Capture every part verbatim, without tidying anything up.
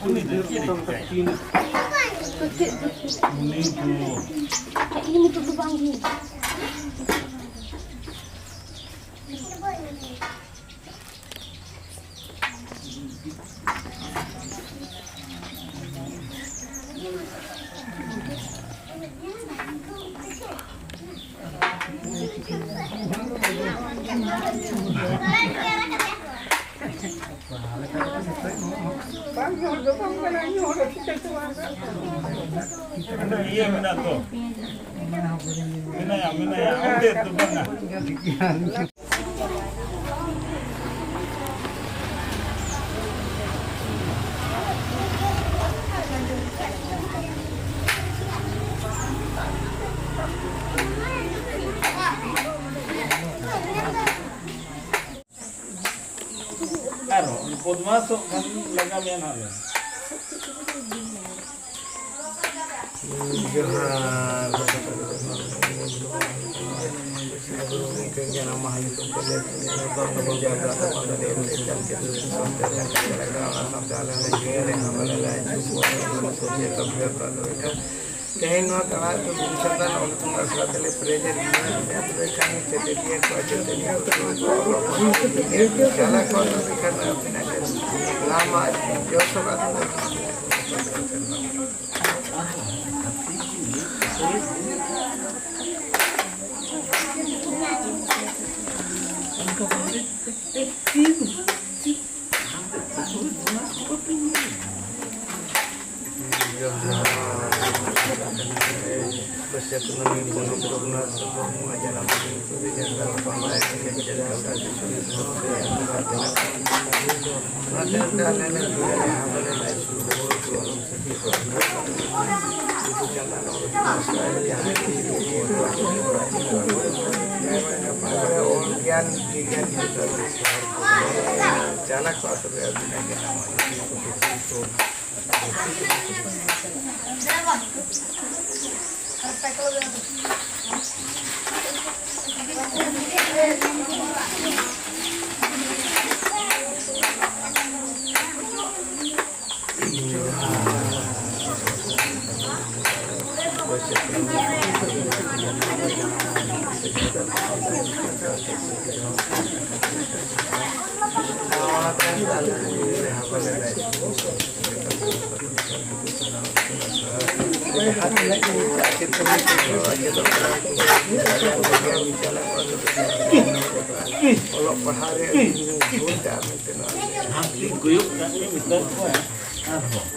ᱩᱱᱤ ᱫᱚ ᱪᱮᱫ ᱮ ᱪᱤᱠᱟᱹᱭᱟ? ᱩᱱᱤ ᱫᱚ ᱤᱧ ᱱᱤᱛᱚᱜ ᱫᱚ ᱵᱟᱝ ᱦᱩᱭᱩᱜᱼᱟ᱾ ᱤᱭᱟᱹ ᱢᱮᱱᱟᱜ ᱫᱚ᱾ ᱢᱮᱱᱟᱭᱟ, ᱢᱮᱱᱟᱭᱟ, ᱚᱸᱰᱮ ᱫᱚ ᱵᱟᱝᱟ᱾ ᱟᱨᱦᱚᱸ ᱵᱚᱫᱢᱟᱥᱚᱜ ᱠᱷᱟᱱ ᱞᱟᱜᱟ ᱢᱮᱭᱟ ᱱᱟᱦᱟᱜ ᱞᱮ᱾ ᱡᱚᱦᱟᱨ᱾ ᱜᱩᱨᱩ ᱜᱚᱢᱠᱮ ᱡᱟᱱᱟᱢ ᱢᱟᱦᱟ ᱧᱩᱛᱩᱢ ᱛᱮ ᱞᱮ ᱡᱟᱣᱨᱟ ᱟᱠᱟᱱᱟ᱾ ᱚᱱᱟ ᱥᱟᱶᱛᱮ ᱟᱞᱮ ᱦᱚᱸᱞᱮ ᱡᱤᱣᱤ ᱞᱮ ᱮᱢᱟ, ᱟᱞᱮ ᱞᱮ ᱟᱹᱪᱩᱨ ᱠᱚᱣᱟ, ᱟᱞᱮ ᱦᱚᱸᱞᱮ ᱥᱚᱡᱷᱮ ᱛᱚᱵᱮ ᱟᱯᱮ ᱫᱚ ᱮᱴᱟᱜ ᱛᱮᱦᱮᱧ ᱱᱚᱣᱟ ᱛᱟᱲᱟ ᱟᱹᱛᱩ ᱜᱩᱨᱩ ᱥᱚᱫᱟᱱ ᱚᱞ ᱤᱛᱩᱱ ᱟᱥᱲᱟ ᱛᱮᱞᱮ ᱯᱮᱨᱮᱡ ᱮᱫ ᱢᱮᱱᱟᱜ ᱞᱮᱭᱟ, ᱛᱚᱵᱮ ᱠᱷᱟᱱ ᱥᱮᱪᱮᱫᱤᱭᱟᱹ ᱠᱚ, ᱟᱪᱮᱛᱟᱹᱱᱤᱭᱟᱹ ᱠᱚ, ᱪᱟᱞᱟᱜ ᱠᱚ, ᱛᱚᱵᱮ ᱠᱷᱟᱱ ᱟᱹᱵᱤᱱᱟᱜ ᱜᱮ ᱥᱟᱱᱟᱢᱟᱜ ᱡᱚᱥ ᱦᱚᱸ ᱟᱹᱵᱤᱱᱟᱜ ᱚᱞ ᱜᱮᱭᱟᱱ, ᱵᱤᱜᱽᱜᱟᱱ ᱡᱚᱛᱚ ᱪᱟᱞᱟᱜ ᱠᱚ ᱛᱚᱵᱮ ᱟᱹᱵᱤᱱᱟᱜ ᱜᱮ ᱱᱟᱣᱟ᱾ ᱚᱞᱚᱜ ᱯᱟᱲᱦᱟᱣ ᱨᱮ ᱟᱹᱰᱤ ᱡᱳᱨ ᱛᱮ ᱟᱨ ᱢᱤᱫᱴᱮᱱ ᱦᱟᱱᱛᱮ ᱠᱚᱭᱚᱜ ᱠᱟᱛᱮ ᱢᱮᱛᱟ ᱠᱚᱣᱟ ᱟᱨᱦᱚᱸ᱾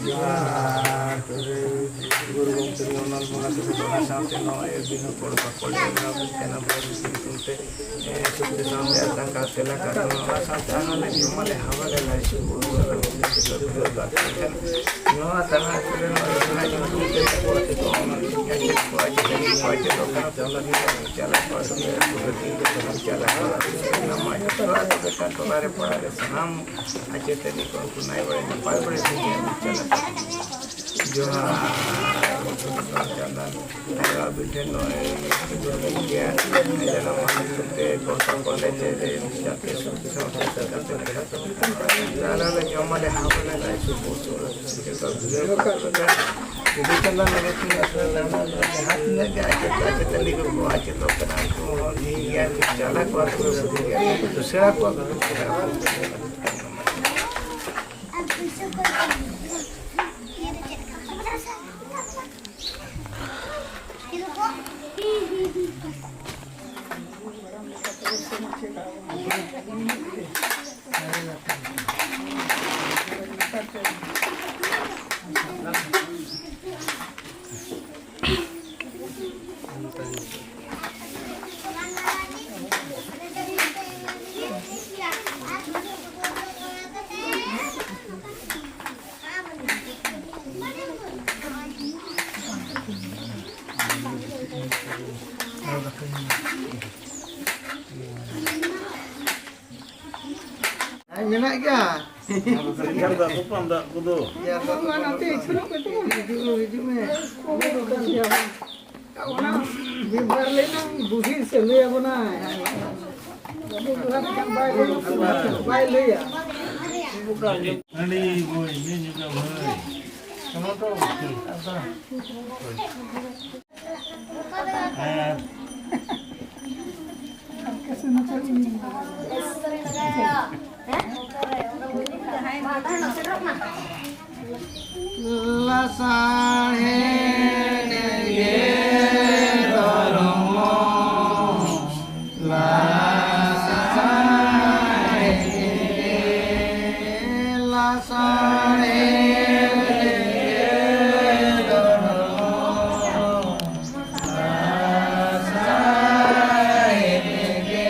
ᱡᱚᱦᱟᱨ᱾ ᱜᱩᱨᱩ ᱜᱚᱢᱠᱮ ᱱᱚᱣᱟ ᱵᱚᱸᱜᱟ ᱛᱟᱞᱟ ᱥᱟᱶᱛᱮ ᱱᱚᱣᱟ ᱟᱹᱭᱩᱨ ᱫᱤᱱ ᱦᱚᱸ ᱯᱚᱲ ᱯᱟᱠᱚᱲ ᱮ ᱮᱢᱟ ᱵᱚᱱ ᱠᱟᱱᱟ, ᱵᱚᱱ ᱧᱩᱛᱩᱢ ᱛᱮ᱾ ᱥᱩᱠᱨᱤ ᱥᱟᱶᱛᱮ ᱟᱨ ᱫᱟᱠᱟ ᱛᱮᱞᱟ ᱠᱟᱜ ᱠᱟᱱᱟ, ᱚᱱᱟ ᱥᱟᱶᱛᱮ ᱟᱨᱦᱚᱸ ᱞᱮ ᱡᱚᱢᱟᱞᱮ ᱦᱟᱣᱟᱞᱮ ᱞᱟᱡ ᱥᱩᱨ ᱱᱚᱣᱟ ᱛᱟᱞᱟ ᱟᱹᱛᱩ ᱨᱮ ᱱᱚᱣᱟ ᱡᱟᱦᱟᱸ ᱧᱩᱛᱩᱢ ᱛᱮ ᱠᱚ ᱟᱹᱛᱩ ᱫᱚ ᱚᱱᱟ ᱧᱮᱞ ᱠᱚᱣᱟ ᱡᱮ ᱠᱚ ᱟᱹᱛᱩ ᱫᱚ ᱠᱟᱱᱟ, ᱛᱚ ᱚᱱᱟ ᱜᱮ ᱪᱟᱞᱟᱜ ᱠᱚ ᱟᱹᱛᱩ ᱨᱮ ᱟᱹᱛᱩ ᱨᱮ ᱪᱟᱞᱟᱜ ᱠᱚ ᱟᱹᱛᱩ ᱨᱮ ᱱᱟᱢᱟ ᱡᱚᱛᱚ ᱟᱹᱛᱩ ᱨᱮ ᱴᱚᱞᱟ ᱨᱮ ᱯᱟᱲᱟ ᱨᱮ ᱥᱟᱱᱟᱢ ᱟᱪᱮᱛᱟᱹᱱᱤ ᱠᱚ ᱩᱱᱠᱩ ᱱᱟᱭ ᱵᱟᱲᱟᱭ ᱱᱟᱯᱟᱭ ᱵᱟᱲᱟᱭ ᱛᱮᱜᱮ ᱪᱟᱞᱟᱜ ᱠᱟᱱᱟ᱾ ᱡᱚᱦᱟᱨ᱾ ᱟᱭᱳ ᱟᱵᱤᱱ ᱴᱷᱮᱱ ᱱᱚᱜᱼᱚᱭ ᱡᱚᱦᱟᱨ ᱜᱮᱭᱟ᱾ ᱡᱟᱱᱟᱢ ᱢᱟᱦᱟ ᱧᱩᱛᱩᱢ ᱛᱮ ᱜᱚᱲ ᱥᱟᱯᱚᱲ ᱞᱮ ᱪᱮᱫ ᱮ ᱡᱟᱛᱮ ᱥᱩᱠ ᱥᱟᱶᱛᱮ ᱥᱟᱹᱜᱟᱹᱭ ᱛᱮ ᱛᱟᱦᱮᱸ ᱛᱟᱵᱚᱱ᱾ ᱟᱞᱮ ᱞᱮ ᱡᱚᱢ ᱟᱞᱮ ᱦᱟᱯ ᱟᱞᱮ ᱞᱟᱡ ᱥᱩᱠ ᱵᱩᱡᱷᱟᱹᱣ ᱠᱟᱜ ᱞᱮᱠᱟ᱾ ᱵᱤᱫᱩ ᱪᱟᱸᱫᱟᱱ ᱱᱚᱜᱚᱨ ᱠᱷᱚᱱ ᱟᱥᱲᱟ ᱡᱟᱦᱟᱸ ᱛᱤᱱᱟᱹᱜ ᱜᱮ ᱟᱪᱮᱛ ᱟᱪᱮᱛᱟᱹᱱᱤ ᱠᱚᱠᱚ ᱟᱪᱮᱫᱚᱜ ᱠᱟᱱᱟ, ᱩᱱᱠᱩ ᱦᱚᱸ ᱴᱷᱤᱠ ᱜᱮᱭᱟ, ᱪᱟᱞᱟᱜ ᱠᱚᱣᱟ ᱠᱚ, ᱥᱮᱬᱟ ᱠᱚᱣᱟ ᱠᱚ᱾ ᱦᱮᱸ, ᱢᱮᱱᱟᱜ ᱜᱮᱭᱟ᱾ ᱥᱟᱹᱨᱤ ᱠᱟᱛᱷᱟ, ᱛᱚᱯᱟᱢ ᱫᱟᱜ ᱠᱚᱫᱚ᱾ ᱦᱤᱡᱩᱜ ᱢᱮ, ᱦᱤᱡᱩᱜ ᱢᱮ, ᱦᱤᱡᱩᱜ ᱢᱮ᱾ ᱚᱱᱟ ᱵᱮᱵᱷᱟᱨ ᱞᱮᱱᱟ, ᱵᱩᱰᱷᱤ ᱥᱮ ᱞᱟᱹᱭ ᱟᱵᱚᱱᱟᱭ᱾ ᱵᱟᱵᱩ ᱡᱚᱦᱟᱨ ᱞᱮᱠᱷᱟᱱ ᱵᱟᱭ ᱞᱟᱹᱭᱟ, ᱵᱟᱭ ᱞᱟᱹᱭᱟ᱾ ᱦᱟᱺᱰᱤ ᱵᱚᱭ ᱧᱩ ᱧᱩ ᱠᱟᱜ ᱵᱷᱟᱹᱭ᱾ ᱦᱮᱸ᱾ ᱞᱟᱥᱟᱲᱦᱮᱫ ᱜᱮ ᱫᱷᱚᱨᱢ, ᱞᱟᱥᱟᱲᱦᱮᱫ ᱜᱮ, ᱞᱟᱥᱟᱲᱦᱮᱫ ᱜᱮ ᱫᱷᱚᱨᱢ, ᱞᱟᱥᱟᱲᱦᱮᱫ ᱜᱮ᱾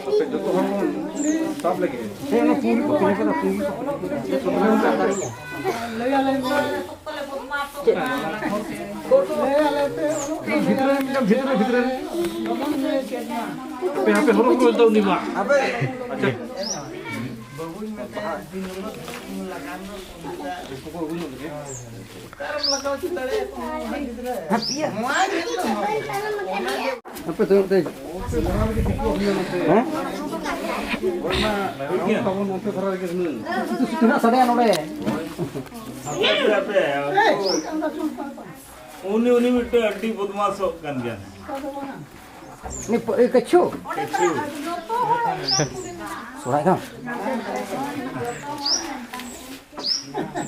ᱟᱯᱮ ᱡᱚᱛᱚ ᱦᱚᱲ ᱵᱚᱱ ᱥᱟᱵ ᱞᱟᱹᱜᱤᱫ᱾ ᱵᱷᱤᱛᱨᱤ ᱨᱮ, ᱢᱤᱫᱴᱟᱝ ᱵᱷᱤᱛᱨᱤ ᱨᱮ, ᱵᱷᱤᱛᱨᱤ ᱨᱮ᱾ ᱦᱟᱯᱮ, ᱦᱟᱯᱮ, ᱦᱚᱨᱚ ᱠᱚ ᱫᱚ ᱩᱱᱤ ᱢᱟ᱾ ᱟᱪᱪᱷᱟ᱾ ᱦᱟᱯᱮ ᱫᱩᱲᱩᱵ ᱛᱮ᱾ ᱦᱮᱸ? ᱛᱤᱱᱟᱹᱜ ᱥᱟᱰᱮᱭᱟ ᱱᱚᱰᱮ? ᱩᱱᱤ, ᱩᱱᱤ ᱢᱤᱫᱴᱮᱱ ᱟᱹᱰᱤ ᱵᱚᱫᱢᱟᱥᱚᱜ ᱠᱟᱱ ᱜᱮᱭᱟ᱾ ᱩᱱᱤ ᱯ-, ᱤᱭᱟᱹ, ᱠᱟᱹᱪᱷᱩ? ᱠᱟᱹᱪᱷᱩ᱾ ᱥᱚᱲᱟᱭ ᱫᱚ᱾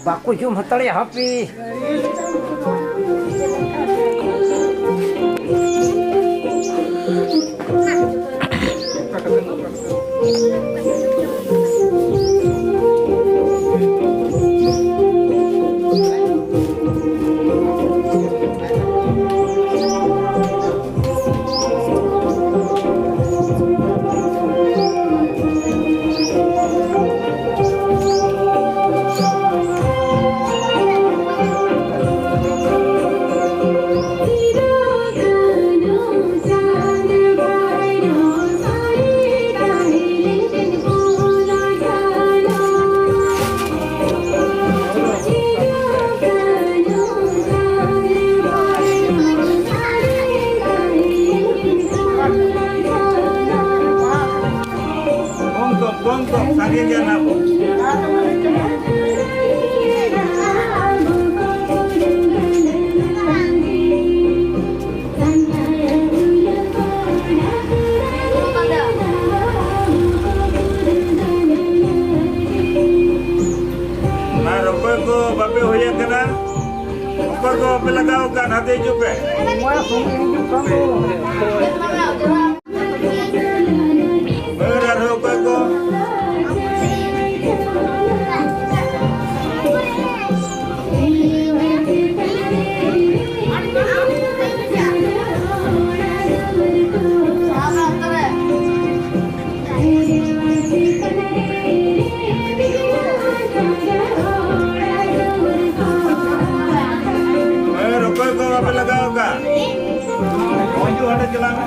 ᱵᱟᱠᱚ ᱡᱚᱢ ᱦᱟᱛᱟᱲᱮᱜᱼᱟ ᱦᱟᱯᱮ᱾ ᱦᱩᱭ ᱟᱠᱟᱱᱟ᱾ ᱚᱠᱚᱭ ᱠᱚ ᱵᱟᱯᱮ ᱞᱟᱜᱟᱣ ᱟᱠᱟᱱ, ᱦᱟᱱᱛᱮ ᱦᱤᱡᱩᱜ ᱯᱮ᱾ ᱟᱨ ᱟᱨᱦᱚᱸ ᱚᱠᱚᱭ ᱠᱚ? ᱦᱮᱸ, ᱚᱠᱚᱭ ᱠᱚ ᱵᱟᱯᱮ ᱞᱟᱜᱟᱣ ᱟᱠᱟᱫ? ᱦᱤᱡᱩᱜ, ᱦᱟᱸᱰᱮ ᱪᱟᱞᱟᱜ ᱢᱮ᱾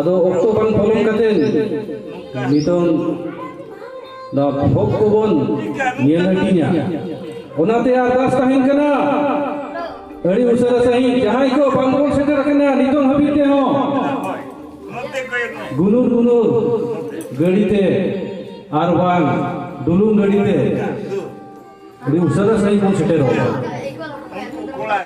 ᱛᱚ ᱚᱠᱛᱚ ᱵᱟᱝ ᱯᱚᱞᱚᱢ ᱠᱟᱛᱮ ᱱᱤᱛᱚᱝ ᱱᱚᱣᱟ ᱵᱷᱳᱜᱽ ᱠᱚᱵᱚᱱ ᱧᱮᱞ ᱦᱟᱹᱴᱤᱧᱟ᱾ ᱚᱱᱟᱛᱮ ᱟᱨᱫᱟᱥ ᱛᱟᱦᱮᱱ ᱠᱟᱱᱟ, ᱟᱹᱰᱤ ᱩᱥᱟᱹᱨᱟ ᱥᱟᱺᱦᱤᱡ ᱡᱟᱦᱟᱸᱭ ᱠᱚ ᱵᱟᱝ ᱵᱚᱱ ᱥᱮᱴᱮᱨ ᱟᱠᱟᱱᱟ ᱱᱤᱛᱚᱝ ᱦᱟᱹᱵᱤᱡ ᱛᱮᱦᱚᱸ, ᱜᱩᱱᱩᱨ ᱜᱩᱱᱩᱨ ᱜᱟᱹᱰᱤ ᱛᱮ ᱟᱨ ᱵᱟᱝ ᱰᱩᱞᱩᱝ ᱜᱟᱹᱰᱤ ᱛᱮ ᱟᱹᱰᱤ ᱩᱥᱟᱹᱨᱟ ᱥᱟᱺᱦᱤᱡ ᱵᱚᱱ ᱥᱮᱴᱮᱨᱚᱜᱼᱟ᱾